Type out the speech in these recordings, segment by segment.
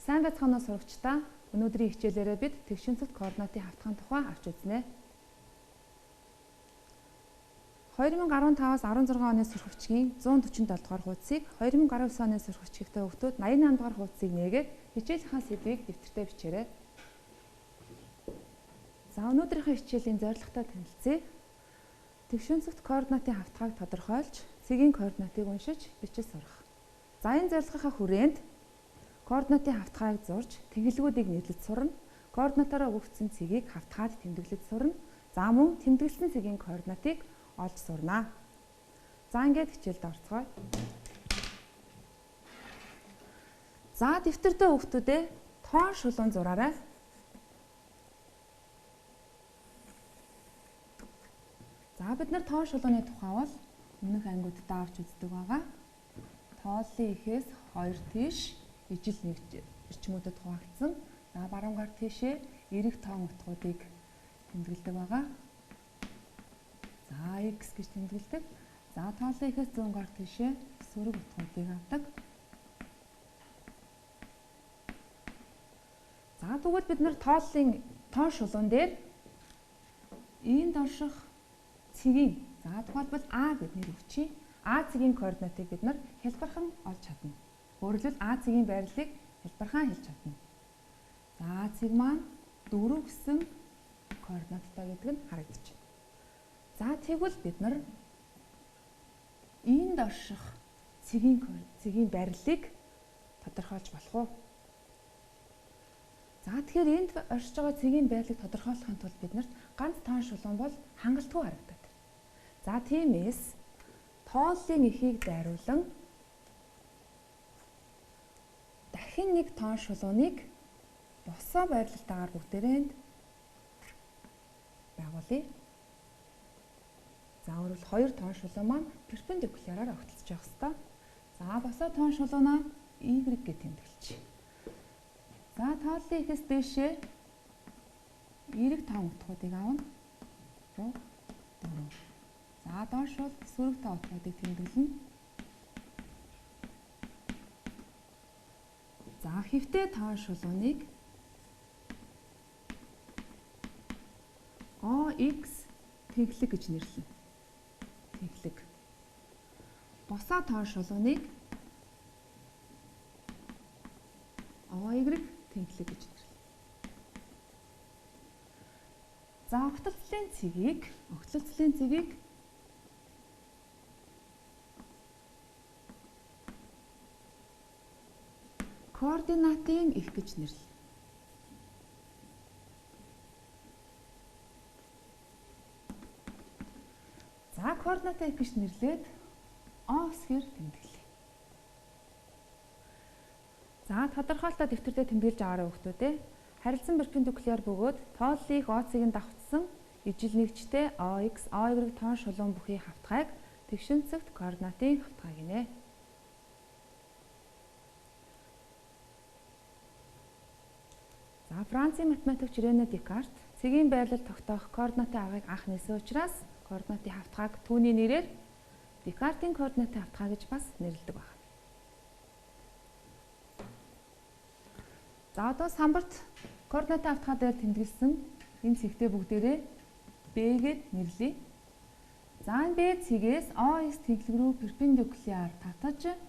Сайн байцгаана уу сурагчдаа. Өнөөдрийн хичээлээрээ бид тэгшин цэгт координатын хавтгайн тухай авч үзнэ. 2015-аас 16 оны сурах хүчгийн 147 дугаар хуудсыг 2019 оны сурах хүчтэй хүүхдүүд 88 дугаар хуудсыг нээгээд хичээлийнхаа сэдвийг дэвтэртээ бичээрэй. За өнөөдрийнхөө хичээлийн зорилготой танилцъя. Тэгшин цэгт координатын хавтгааг тодорхойлж, цэгийн координатыг уншиж бичиж сурах. За энэ зорилгынхаа хүрээнд координатын хавтгааг зурж, тэнхлэгүүдийг нэрлэж сурна. Координатаараа өгөгдсөн цэгийг хавтгаад тэмдэглэж сурна. За мөн тэмдэглэсэн цэгийн координатыг олж сурна. За ингээд хичээлд орцгоё. За дэвтэрдээ хүүхдүүдээ тоон шулуун зураарай. За бид нар тоон шулууны тухай бол өмнөх ангиуддаа авч үздэг байгаа. Тооллын ихээс 2 тийш ижил нэг эрчмүүдэд хуваагдсан. За баруун гар тийшээ эерэг тоон утгуудыг тэмдэглэдэг байгаа. За x гэж тэмдэглэдэг. За тооллын ихээс зүүн гар тийшээ сөрөг утгуудыг авдаг. За тэгвэл бид нар тооллын тоон шулуун дээр энд орших цэгийн, за тухайлбал А гэд нэр өгчий. А цэгийн координатыг бид нар хялбархан олж чадна. Өөрөөр хэлбэл А цэгийн байрлалыг хялбархан хэлж чадна. За А цэг маань 4 гэсэн координаттай гэдэг нь харагдаж байна. За тэгвэл бид нар энд орших цэгийн байрлалыг тодорхойлж болох уу? За тэгэхээр энд оршиж байгаа цэгийн байрлалыг тодорхойлохын тулд бид нарт ганц тоон шулуун бол хангалтгүй харагдаад. За тиймээс тооллын эхийг дайруулан дахин нэг тоон шулууныг босоо байрлалтаагаар бүгдээрээнд байгуулъя. За өөрөлд хоёр тоон шулуун маань перпендикуляраар огтлцож явах ёстой. За босоо тоон шулуунаа Y гэж тэмдэглэе. За тооллын ихээс дээшээ эерэг тоон утгуудыг авна. 3 4. За доош бол сөрөг тоон утгуудыг тэмдэглэнэ. За хэвтэй тоон шулууныг OX тэнхлэг гэж нэрлэнэ. Тэнхлэг. Босоо тоон шулууныг OY тэнхлэг гэж нэрлэнэ. За огтлцлын цэгийг координатын их гэж нэрлэнэ. За координатын их гэж нэрлээд О хэсгээр тэмдэглэе. За тодорхойлолтоо дэвтэрдээ тэмдэглэж аваарай хүүхдүүдээ. Харилцан перпендикуляр бөгөөд тооллын их О цэгийг давхцсан ижил нэгжтэй OX, OY тоон шулуун бүхий хавтгайг тэгшин цэгт координатын хавтгай гинэ. За Францын математикч Рене Декарт цэгийн байрлал тогтоох координатын аргыг анх нээсэн учраас координатын хавтгааг түүний нэрээр Декартын координатын хавтгай гэж бас нэрлэдэг байна. За одоо самбарт координатын хавтгай дээр тэмдэглэсэн энэ цэгтээ бүгдээрээ B гэд нэрлэе. За энэ B цэгээс OX тэнхлэг рүү перпендикуляр татаж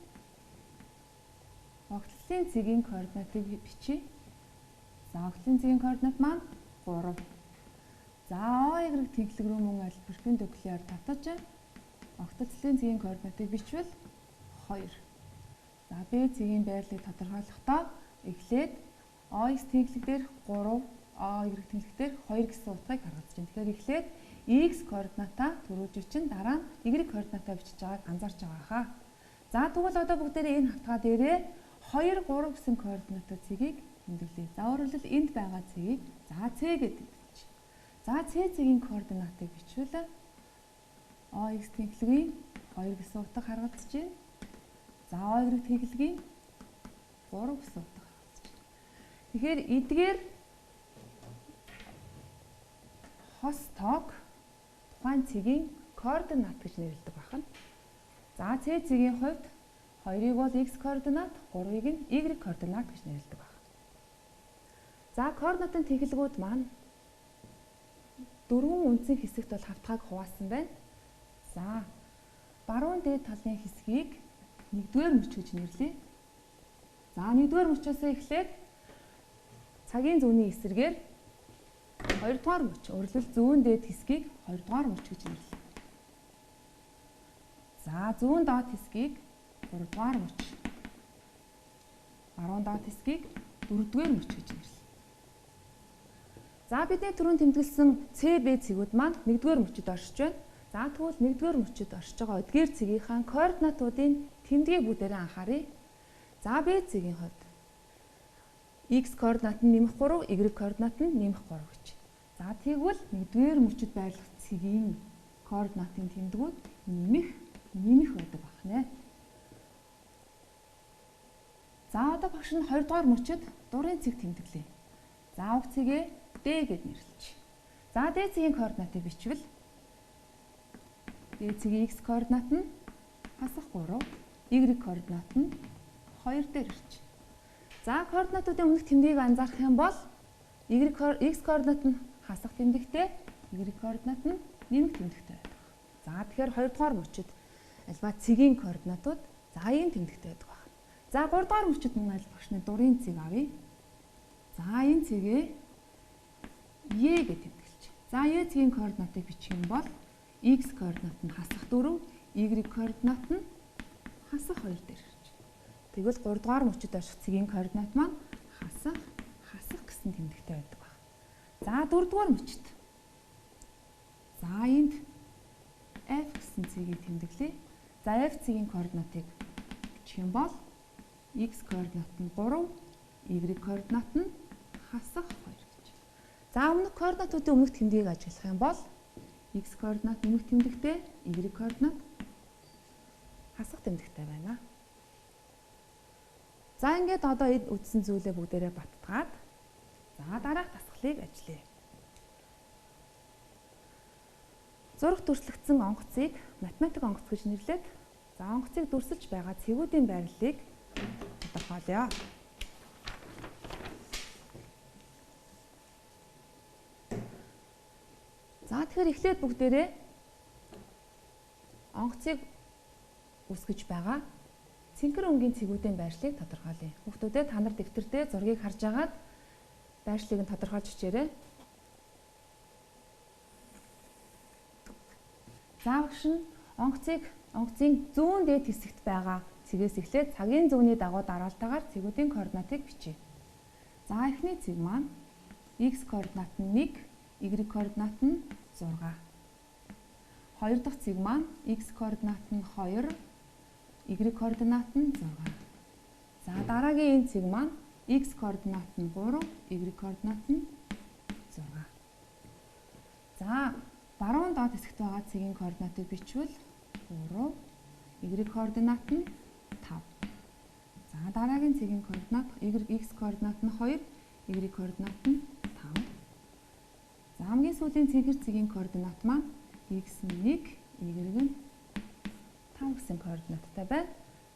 огтлын цэгийн координатыг бичье. За огтлын цэгийн координат маань 3. За OY тэнхлэг рүү мөн аль перпендикуляр татаж огтлын цэгийн координатыг бичвэл 2. За B цэгийн байрлалыг тодорхойлохдоо эхлээд OX тэнхлэг дээр 3, OY тэнхлэг дээр 2 гэсэн утгыг харгалзаж байна. Тэгэхээр эхлээд X координатаа түрүүлж бичин дараа нь Y координатаа бичиж байгааг анзаарч байгаа хаа. За тэгвэл одоо бүгдээрээ энэ хавтгай дээрээ 2 3 гэсэн координатаа цэгийг тэмдэглэе. За өөрөөр хэлбэл энд байгаа цэгийг за C гэж тэмдэглэж. За C цэгийн координатыг бичвэл OX тэнхлэгийн 2 гэсэн утга харгалзаж байна. За OY тэнхлэгийн 3 гэсэн утга харгалзаж байна. Тэгэхээр эдгээр хос тоог тухайн цэгийн координат гэж нэрлэдэг байна. За C цэгийн хувьд 2-ыг бол X координат, 3-ыг нь Y координат гэж нэрлэдэг байна. За координатын тэнхлэгүүд маань дөрвөн үндсэн хэсэгт бол хавтгааг хуваасан байна. За баруун дээд талын хэсгийг нэгдүгээр мөч гэж нэрлэе. За нэгдүгээр мөчөөсөө эхлээд цагийн зүүнний эсрэгээр хоёрдугаар мөч, өөрөлдөл зүүн дээд хэсгийг хоёрдугаар мөч гэж нэрлэе. За зүүн доод хэсгийг гуравдугаар мөч, баруун доод хэсгийг дөрөвдүгээр мөч гэж нэрлэе. За бидний түрүүн тэмдэглэсэн CB цэгүүд маань нэгдүгээр мөчөд оршиж байна. За тэгвэл нэгдүгээр мөчөд оршиж байгаа эдгээр цэгийнхаа координатуудын тэмдгийг бүгдээрээ анхааръя. За B цэгийн хувьд X координат нь -3, Y координат нь -3 гэж. За тэгвэл нэгдүгээр мөчөд байрлах цэгийн координатын тэмдгүүд нэмэх, нэмэх байдаг байна. За одоо багш нь хоёрдугаар мөчөд дурын цэг тэмдэглэе. За уг цэгээ D гэд нэрлэж. За D цэгийн координатыг бичвэл D цэгийн X координат нь хасах 3, Y координат нь 2 дээр ирж. За координатуудын өмнөх тэмдгийг анзаарах юм бол X координат нь хасах тэмдэгтэй, Y координат нь нэмэх тэмдэгтэй байдаг. За тэгэхээр хоёрдугаар мөчөд альва цэгийн координатууд за ийм тэмдэгтэй байдаг байна. За гуравдугаар мөчөд мөн аль багшны дурын цэг авъя. За энэ цэгээ E гэж тэмдэглэж. За E цэгийн координатыг бичих юм бол X координат нь хасах 4, Y координат нь хасах 2 дээр ирж. Тэгвэл 3 дугаар мөчөд орших цэгийн координат маань хасах, хасах гэсэн тэмдэгтэй байдаг байна. За 4 дугаар мөчөд. За энд F гэсэн цэгийг тэмдэглэе. За F цэгийн координатыг бичих юм бол X координат нь 3, Y координат нь хасах 2 гэж. За өмнөх координатуудын өмнөх тэмдгийг ажиглах юм бол X координат нэмэх тэмдэгтэй, Y координат хасах тэмдэгтэй байна. За ингээд одоо эд үтсэн зүйлээ бүгдээрээ баттгаад за дараах дасгалыг ажиллая. Зураг дүрслэгдсэн онгоцыг математик онгоц гэж нэрлээд за онгоцыг дүрсэлж байгаа цэгүүдийн байрлалыг тодорхойлъё. За тэгэхээр эхлээд бүгдээрээ онгоцыг үсгэж байгаа цэнхэр өнгийн цэгүүдийн байрлалыг тодорхойлъё. Хүүхдүүдээ та нар дэвтэр дээр зургийг харж агаад байрлалыг нь тодорхойлж бичээрэй. За багш нь онгоцын зүүн дээд хэсэгт байгаа цэгээс эхлээд цагийн зүүнний дагуу дараалтаагаар цэгүүдийн координатыг бичье. За эхний цэг маань X координат нь 1, Y координат нь 6. Хоёр дахь цэг маань X координат нь 2, Y координат нь 6. За дараагийн энэ цэг маань X координат нь 3, Y координат нь 6. За баруун доод хэсэгт байгаа цэгийн координатыг бичвэл 3, Y координат нь 5. За дараагийн цэгийн координат X координат нь 2, Y координат нь 5. За хамгийн сүүлийн цэнхэр цэгийн координат маань X нь 1, Y нь 5 гэсэн координаттай байна.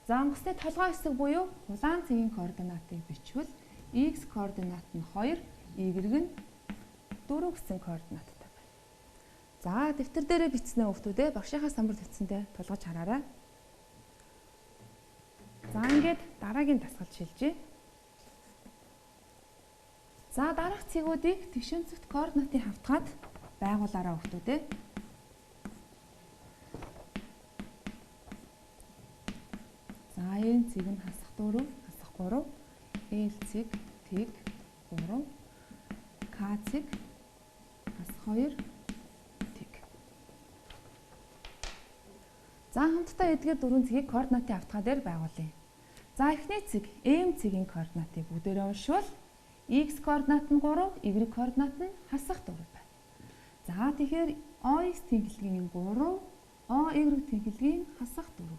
За онгоцны толгой хэсэг буюу улаан цэгийн координатыг бичвэл X координат нь 2, Y нь 4 гэсэн координаттай байна. За дэвтэр дээрээ бичснээ хүүхдүүдээ багшийнхаа самбар төвцөндөө тулгаж хараарай. За ингээд дараагийн дасгал шилжье. За дараах цэгүүдийг тэгш өнцөгт координатын хавтгаад байгуулаарай хүүхдүүдээ. За энэ цэг нь хасах 4, хасах 3, L цэг тэг 3, К цэг хасах 2, тэг. За хамтдаа эдгээр дөрвөн цэгийг координатын хавтгаа дээр байгуулъя. За эхний цэг M цэгийн координатыг бүгдээрээ уншвал X координат нь 3, Y координат нь хасах 4 байна. За тэгэхээр OX тэнхлэгийн 3, OY тэнхлэгийн хасах 4.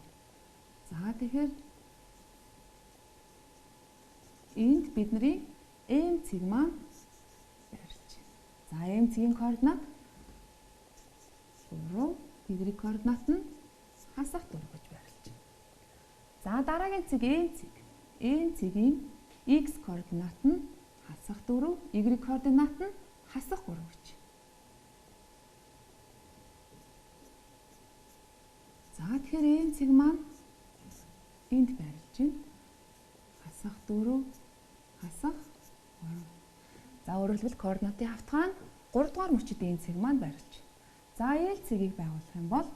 За тэгэхээр энд бидний M цэг маань байрлаж байна. За M цэгийн координат 3, Y координат нь хасах 4 гэж байрлаж байна. За дараагийн цэг N цэг. N цэгийн X координат нь хасах 4, Y координат нь хасах 3 гэж. За тэгэхээр энэ цэг маань энд байрлаж байна. Хасах 4, хасах 3. За өөрөөр хэлбэл координатын хавтгаа нь 3 дугаар мөчид энэ цэг маань байрлаж байна. За L цэгийг байгуулах юм бол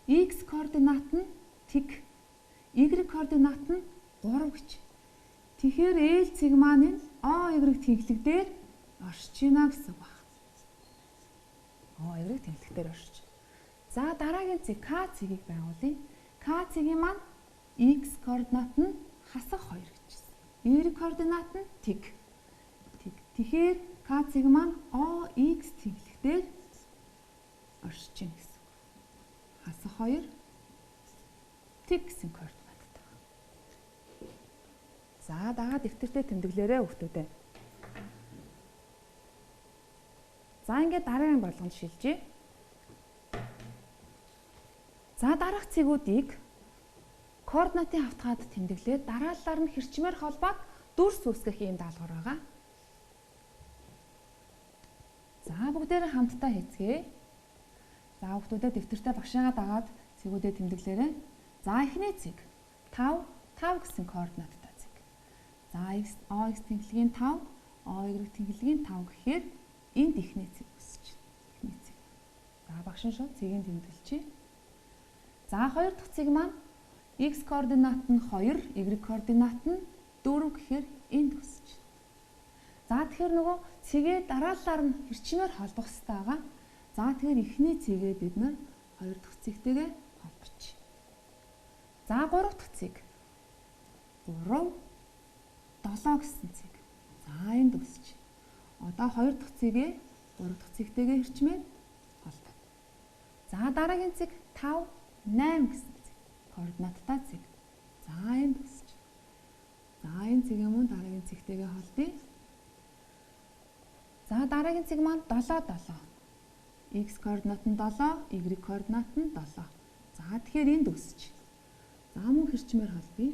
X координат нь тэг, Y координат нь 3 гэж. Тэгэхээр L цэг маань энэ OY тэнхлэг дээр оршиж байна гэсэн үг байна. OY тэнхлэг дээр оршиж. За дараагийн цэг K цэгийг байгуулъя. K цэгийн маань X координат нь хасах 2 гэж. Y координат нь тэг. Тэг. Тэгэхээр K цэг маань OX тэнхлэг дээр оршиж байна гэсэн үг. Хасах 2 тэг гэсэн координаттай. За дагаа дэвтэртээ тэмдэглээрэй хүүхдүүдээ. За ингээд дараагийн болгонд шилжье. За дараах цэгүүдийг координатын хавтгаад тэмдэглээд дарааллаар нь хэрчмээр холбоод дүрс үүсгэх ийм даалгавар байгаа. За бүгдээрээ хамтдаа хийцгээе. За хүүхдүүдээ дэвтэртээ багшаагаа дагаад цэгүүдээ тэмдэглээрэй. За эхний цэг 5 5 гэсэн координаттай цэг. За X OX тэнхлэгийн 5, OY тэнхлэгийн 5 гэхээр энд эхний цэг үүсэж байна. Эхний цэг. За багш нь шууд цэгийг тэмдэглэжээ. За хоёр дахь цэг маань X координат нь 2, Y координат нь 4 гэхээр энд үүсэж байна. За тэгэхээр нөгөө цэгээ дарааллаар нь хэрчмээр холбох хэрэгтэй байгаа. За тэгэхээр эхний цэгээ бид нар хоёр дахь цэгтэйгээ холбочих. За гурав дахь цэг 3 7 гэсэн цэг. За энд үүсэж. Одоо хоёр дахь цэгээ гурав дахь цэгтэйгээ хэрчмээр холбоно. За дараагийн цэг 5 8 гэсэн цэг. Координаттай цэг. За энд үүсэж. За энэ цэгээ мөн дараагийн цэгтэйгээ холбоё. За дараагийн цэг маань 7 7. X координат нь 7, Y координат нь 7. За тэгэхээр энд үүсэж. За мөн хэрчмээр холбоё.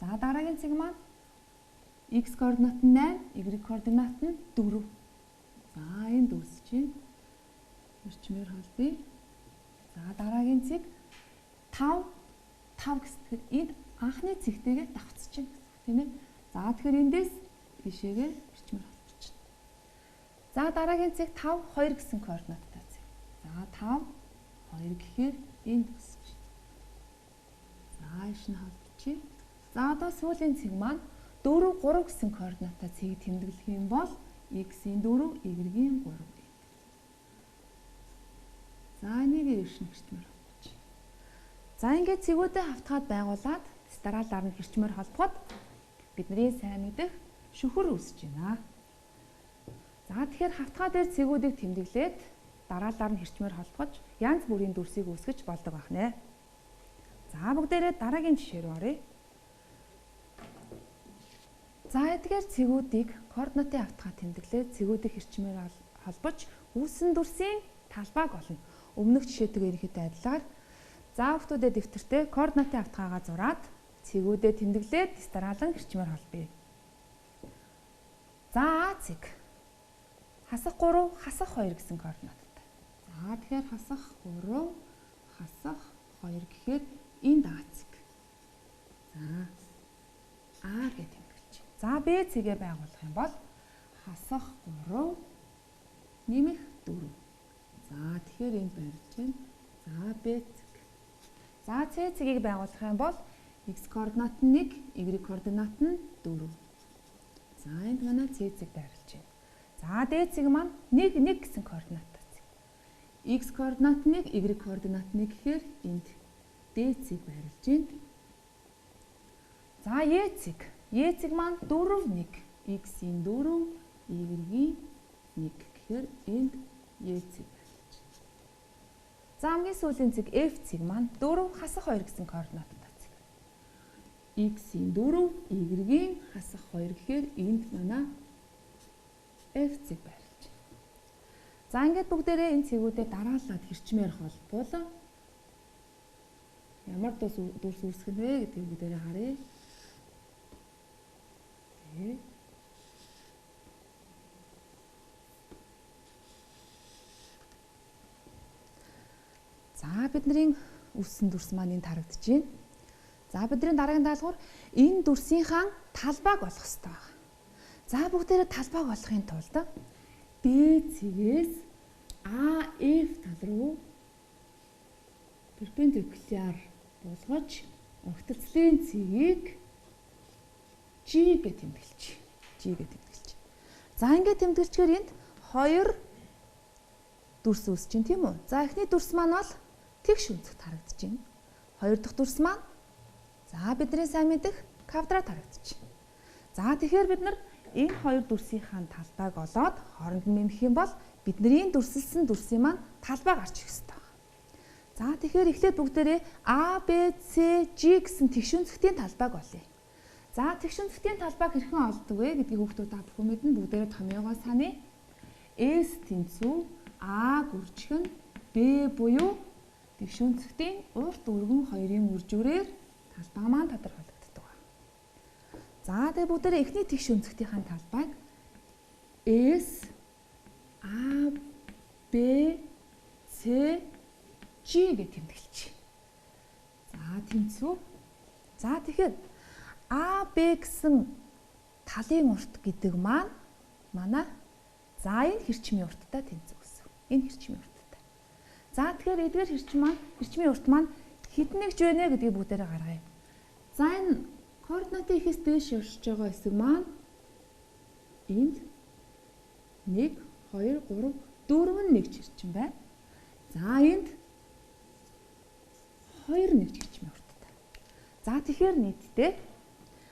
За дараагийн цэг маань X координат нь 8, Y координат нь 4. За энд үүсэж байна. Хэрчмээр холбоё. За дараагийн цэг 5 5 гэсэхээр энд анхны цэгтэйгээ давхцаж байна гэсэн үг тийм ээ. За тэгэхээр эндээс ийшээгээ хэрчмээр холбочих. За дараагийн цэг 5 2 гэсэн координаттай цэг. За 5 2 гэхээр энд үүсэж байна. За иш нь холбочих. За одоо сүүлийн цэг маань 4 3 гэсэн координаттай цэгийг тэмдэглэх юм бол x-ийн 4, y-ийн 3. За энийг иш нь хэрчмээр холбочих. За ингээд цэгүүдээ хавтгаад байгуулад дараалалаар нь хэрчмээр холбоход бидний сайн мэдэх шүхэр үүсэж байна. За тэгэхээр хавтгаа дээр цэгүүдийг тэмдэглээд дараалалаар нь хэрчмээр холбож янз бүрийн дүрсийг үүсгэж болдог байх нэ. За бүгдээрээ дараагийн жишээ рүү оръё. За эдгээр цэгүүдийг координатын хавтгаа тэмдэглээд цэгүүдийг хэрчмээр холбож үүссэн дүрсийн талбайг олно. Өмнөх жишээтэйгээ ерөнхийдөө адилаар. За хүүхдүүдээ дэвтэртээ координатын хавтгаагаа зураад цэгүүдээ тэмдэглээд дараалан хэрчмээр холбоё. За А цэг хасах 3, хасах 2 гэсэн координаттай. За тэгэхээр хасах 3, хасах 2 гэхээр энд А цэг. За А гэж тэмдэглэж. За Б цэгээ байгуулах юм бол хасах 3 нэмэх 4. За тэгэхээр энд байрлаж байна. За Б цэг. За С цэгийг байгуулах юм бол X координат нь 1, Y координат нь 4. За энд манай С цэг байрлаж байна. За D цэг маань 1 1 гэсэн координаттай цэг. X координат 1, Y координат 1 гэхээр энд D цэг байрлаж байна. За E цэг. E цэг маань 4 1. X-ийн 4, Y-ийн 1 гэхээр энд E цэг байрлаж байна. За хамгийн сүүлийн цэг F цэг маань 4 хасах 2 гэсэн координаттай цэг. X-ийн 4, Y-ийн хасах 2 гэхээр энд манай F цэг байрлаж байна. За ингээд бүгдээрээ энэ цэгүүдээ дараалаад хэрчмээр холбоулаа. Ямар дүрс үүсгэх нь вэ гэдгийг бүгдээрээ харъя. Тэ. За бидний үүссэн дүрс маань энд харагдаж байна. За бидний дараагийн даалгавар энэ дүрсийнхаа талбайг олох хэрэгтэй байна. За бүгдээрээ талбайг олохын тулд B цэгээс AF тал руу перпендикуляр болгож огтлцлын цэгийг G гэж тэмдэглэж. G гэж тэмдэглэж. За ингээд тэмдэглэчихээр энд 2 дүрс үүсэж байна, тийм үү? За эхний дүрс маань бол тэгш өнцөгт харагдаж байна. Хоёр дахь дүрс маань за бидний сайн мэдэх квадрат харагдаж байна. За тэгэхээр бид нар энэ хоёр дүрсийнхаа талбайг олоод хооронд нь нэмэх юм бол бидний дүрсэлсэн дүрсийн маань талбай гарч ирэх ёстой байна. За тэгэхээр эхлээд бүгдээрээ A, B, C, G гэсэн тэгш өнцөгтийн талбайг олъё. За тэгш өнцөгтийн талбайг хэрхэн олдог вэ гэдгийг хүүхдүүд та бүхэн мэднэ. Бүгдээрээ томьёогоо саная. S тэнцүү A гүржих нь B буюу тэгш өнцөгтийн урт өргөн хоёрын үржүүрээр талбай маань тодорхойлогддог байна. За тэгээ бүгдээрээ эхний тэгш өнцөгтийнхаа талбайг S A B C G гэж тэмдэглэж. За тэнцүү. За тэгэхээр А Б гэсэн талын урт гэдэг маань манай за энэ хэрчмийн урттай тэнцүү гэсэн. Энэ хэрчмийн урттай. За тэгэхээр эдгээр хэрчим маань хэрчмийн урт маань хэдэн нэгж байна гэдгийг бүгдээрээ гаргая. За энэ координатын ихээс дээш явж байгаа хэсэг маань энд 1 2 3 4 нэгж хэрчим байна. За энд 2 нэгж хэрчмийн урттай. За тэгэхээр нийтдээ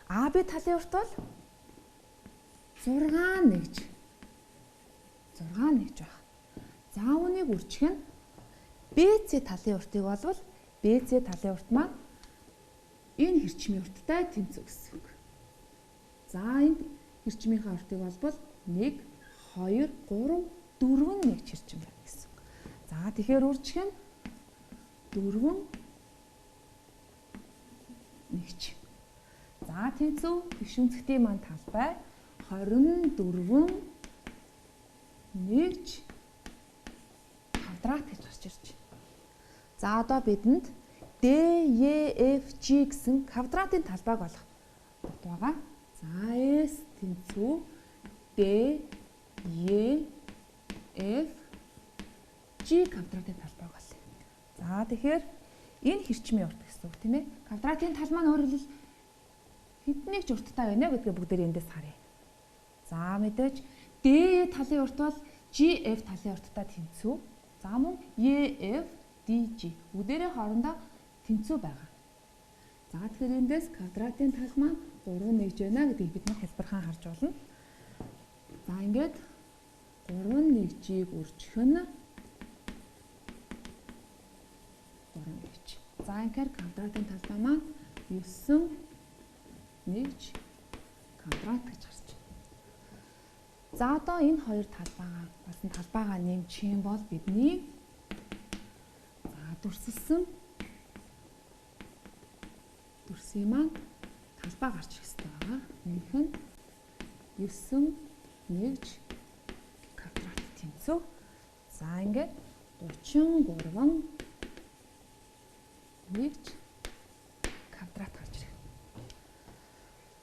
АБ талын урт бол 6 нэгж 6 нэгж байх. За үүнийг үржих нь BC талын уртыг болвол BC талын урт маань энэ хэрчмийн урттай тэнцүү гэсэн үг. За энд хэрчмийнхаа уртыг болбол 1 2 3 4 нэгж хэрчим байна гэсэн үг. За тэгэхээр үржих нь 4 нэгж. За тэнцүү тэгш өнцөгтийн маань талбай 24 нэгж квадрат гэж гарч ирж байна. За одоо бидэнд D, E, F, G гэсэн квадратын талбайг олох бот байгаа. За S тэнцүү D, E, F, G квадратын талбайг олъё. За тэгэхээр энэ хэрчмийн урт гэсэн үг тийм ээ. Квадратын тал маань өөрөөр хэлбэл хэдэн нэгж урттай байна гэдгээ бүгдээр эндээс харъя. За мэдээж D талын урт бол GF талын урттай тэнцүү. За мөн EF, DG бүгдээрээ хоорондоо тэнцүү байгаа. За тэгэхээр эндээс квадратын тал маань 3 нэгж байна гэдгийг бид нар хэлбэрхэн харж байна. За ингээд 3 нэгжийг үржих нь 3 нэгж. За ингээд квадратын талбай маань 9 нэгж квадрат гэж гарч байна. За одоо энэ хоёр талбайгаа болсон талбайгаа нэмчих юм бол бидний за дүрсэлсэн дүрсийн маань талбай гарч ирэх хэрэгтэй байгаа. Нэмэх нь 9 нэгж квадрат тэнцүү. За ингээд 33 нэгж квадрат гарч ирэх.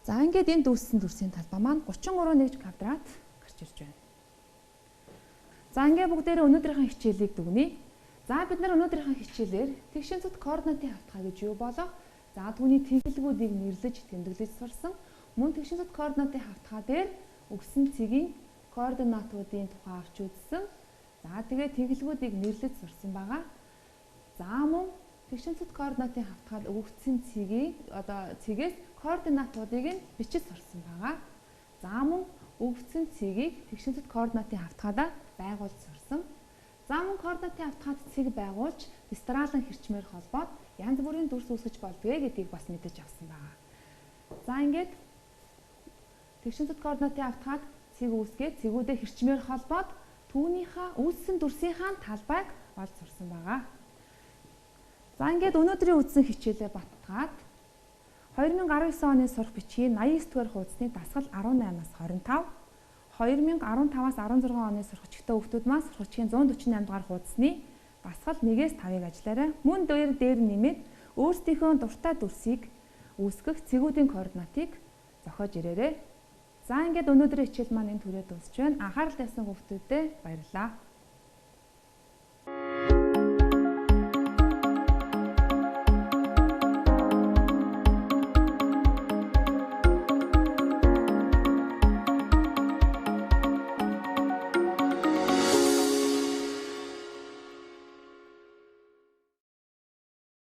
За ингээд энэ дүүссэн дүрсийн талбай маань 33 нэгж квадрат гарч ирж байна. За ингээд бүгдээрээ өнөөдрийнхөө хичээлийг дүгнэе. За бид нар өнөөдрийнхөө хичээлээр тэгш өнцөгт координатын хавтгай гэж юу болох, за түүний тэнхлэгүүдийг нэрлэж тэмдэглэж сурсан. Мөн тэгш өнцөгт координатын хавтгай дээр өгсөн цэгийн координатуудын тухай авч үзсэн. За тэгээд тэнхлэгүүдийг нэрлэж сурсан байгаа. За мөн тэгш өнцөгт координатын хавтгайд өгөгдсөн цэгийн одоо цэгээс координатуудыг нь бичиж сурсан байгаа. За мөн өгөгдсөн цэгийг тэгш өнцөгт координатын хавтгайдаа байгуулж сурсан. За мөн координатын хавтгайд цэг байгуулж дистралан хэрчмээр холбоод янз бүрийн дүрс үүсгэж болдгоо гэдгийг бас мэдэж авсан байгаа. За ингээд тэгш өнцөгт координатын хавтгайд цэг үүсгээд цэгүүдээ хэрчмээр холбоод түүнийхээ үүссэн дүрсийнхаа талбайг олж сурсан байгаа. За ингээд өнөөдрийн үзсэн хичээлээ батгаад 2019 оны сурах бичгийн 89 дугаар хуудасны дасгал 18-аас 25, 2015-аас 16 оны сурах хүчтэй хүүхдүүд маань сурах бичгийн 148 дугаар хуудасны Дасгал 1-ээс 5-ыг ажиллаарай. Мөн дээр дээр нэмээд өөрсдийнхөө дуртай дүрсийг үүсгэх цэгүүдийн координатыг зохиож ирээрэй. За ингээд өнөөдрийн хичээл маань энэ түрээ дуусч байна. Анхаарал тавьсан хүмүүстээ баярлалаа.